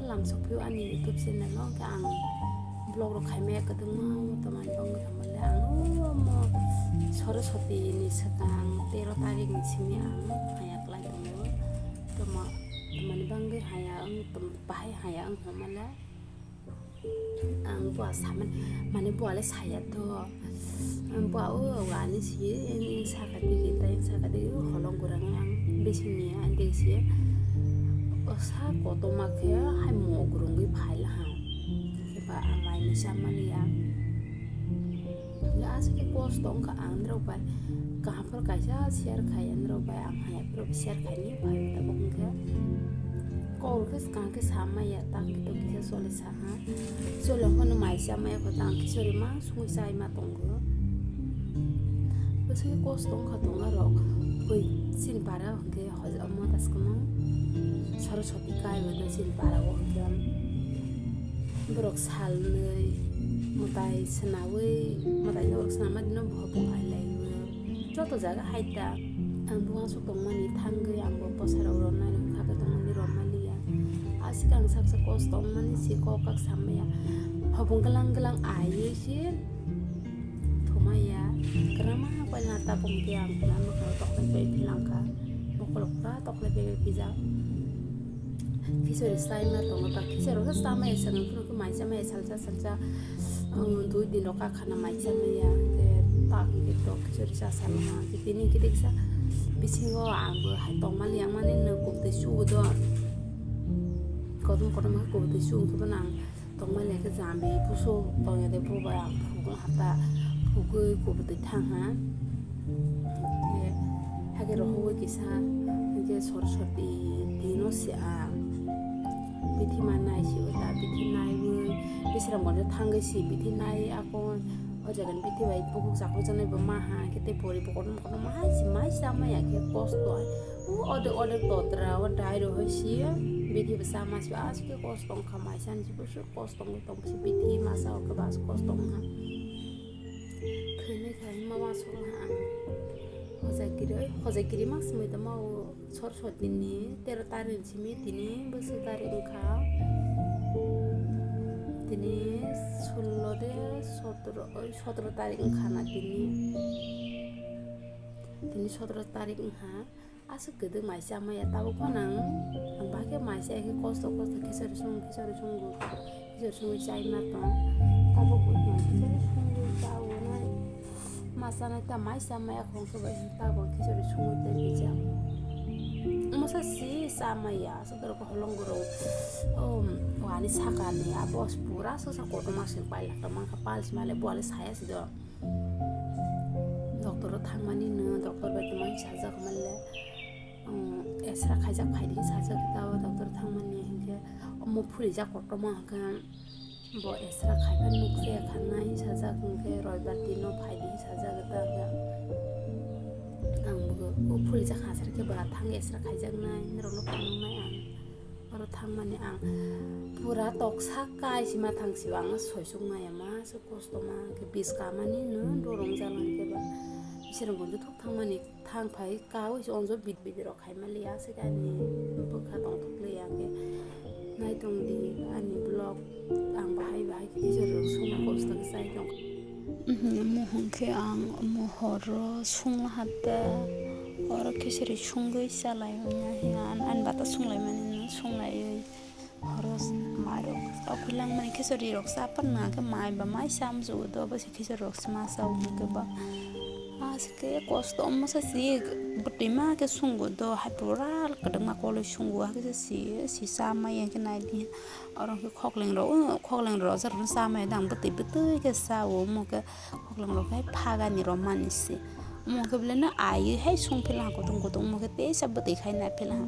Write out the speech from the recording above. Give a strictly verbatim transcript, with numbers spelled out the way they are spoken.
Lam sokphio ani YouTube channel o, hwnkhe ang vlog rok khaimaya kwdwngma, tamani bagwi hamle ang omo Saraswati ni swkang tero tarik ni simi ang haya klai tongo. Tamo, tamani bagwi haya ang, tam-, bahai haya ang hamle. Ang bua saman, mane bua le saya to. Ang bua o wani si, saka digi, tai saka digi, holong gurang ang bisingni ang digi si. O sa kotorma khe hai mo gurungwi phai la ha. Khe ba ang mai ni sa mani ya. Ya aswk khe kosto wngkha ang norok bai. Kaham phano kaisa share khai norok bai, ang haya phano share khai ni phai tabuk wngkhe. Kok khe swkang khe sa maya, tak khe to kisa choli sa ha. Chwla phano mai cha maya kho, tang khichori ma sungwi chai ma tongo. Bwswk kosto wngkha tong arok. Bui chini para hwnkhe hojak omo das kwmwng Saraswati kai bo chini para o hwnkhe borok salnwi mwtai swnawi, mwtai borok swnama dino bo hopung hai lai o. Joto jaga hai ta. Ang buansuk tongmani thangwi ang bo bwsarok rwmani, kha khe tongmani rwmani ya. Aswk ang saksa kosto wngmani si kok kak samaya. Hopung glang glang aiwi si thumaya. Kwrama koilna tabuk khe ang kwlama khe toknai bai philangkha. Bokolok pura toknai bai pijak. Khichori sai ma tongo ta, khichori rok sa mai sa nang phuru mai cha mai salsa salsa. Ang dui din rok kha khana mai cha mai ya, hwnkhe tak hwnkhe to khichori cha sa ma, hwnkhe tini hwnkhe teksa bisingo ang bo hai tongmani yang mani no kubui twi sugo do. Kotom kotom khe kubui twi sugo hwnkhe bono ang tongmani khe jambi buso tongya de, bo bai ang phugwng hata phugwi kubui twi thang ha. Hwnkhe hake rohorwi kisa hwnkhe Saraswati dino se ang bithi ma nai si o ta, bithi naiwi bisram gonjo thangwi si bithi nai ako. O jaga ni bithi bai bukhuk chakhuk janai bo ma ha, hwnkhe tei pori bo kotorma kotorma hai se mai cha maya khe kosto hai. O odek odek totra o dai rw hai se bithi bo cha ma se, aswk khe kosto wngkha mai cha ni se, bwswk kosto wngwi tong se bithi ma cha o khe bas kosto wngkha. Thwinwi khai ma uansukha ang. Hojai kwrwi, hojai kwrwi ma swmai tongma o Saraswati ni tero tarik ni simi tini bwswk tarik wngkha. Tini sullo de sotro, oi, sotro tarik wngkha na tini. Tini sotro tarik wngkha. Aswk kwdwk mai cha maya tabuk phano ang, ang bahai khe mai cha khe kosto kosto khichori song, khichori songo, khichori songwi chai ma tong. Tabuk bo khichori songwi cha o nai. Ma chanai ta mai cha maya khong khe bai tabuk khichori songwi tei pija. Omo sa si cha maya, aswk dorok holong guro. O, wani sakani abo pura sosa kotorma se pailak tongma kha, pal se male bo ale saya se do. Doctor o thangmani no, doctor bai tongmani sajak male, um, esra khaijak phaidi sajak ta o doctor thangmani hinkhe omo phurijak kotorma hinkhe bo esra khaiba nukjaya khanai sajak hinkhe roibar dino phaidi sajak ta hinkhe ang bo o phurijak hasar khe ba thang esra khaijaknai norokno phunuknai ang. Oro thangmani ang pura toksa kai sima thang sibo ang soisuk maya ma se kosto ma khe bis kamani no dorong jala khe ba. Bising gonjo thok thangmani thang phai kaui se onjo bit bit rok khai mali ya se ani bwkha tong thok le ya khe nai tong di ani vlog ang bahai bahai khe kisa rok sung kosto khe chai tong. Mhm, omo hwnkhe ang omo horo sunglaha ta, oro khichiri sungwi chalai manya hiya, an, ani bata sunglaimani no sunglaiwi horo mairok chaukhe langmani khichiri rok chapang nangkhe mai ba mai chamjio do, obo se khichiri rok se ma chao hwnkhe ba. Aswk khe kosto omo sa si bwtwi ma khe sungo do, hai pura kwdwkma koloi sungo, hakhe se si, si cha maya khe nai di. Oro khe khokleng rok, o khokleng rok rwchap rwno cha maya dang bwtwi bwtwi khe cha o, omo khe khokleng rok khe phagani rw mani se. Omo khe belai no aiwi hai sung phela ha kutung kutung, omo khe teisa bwtwi khai nai phela ha.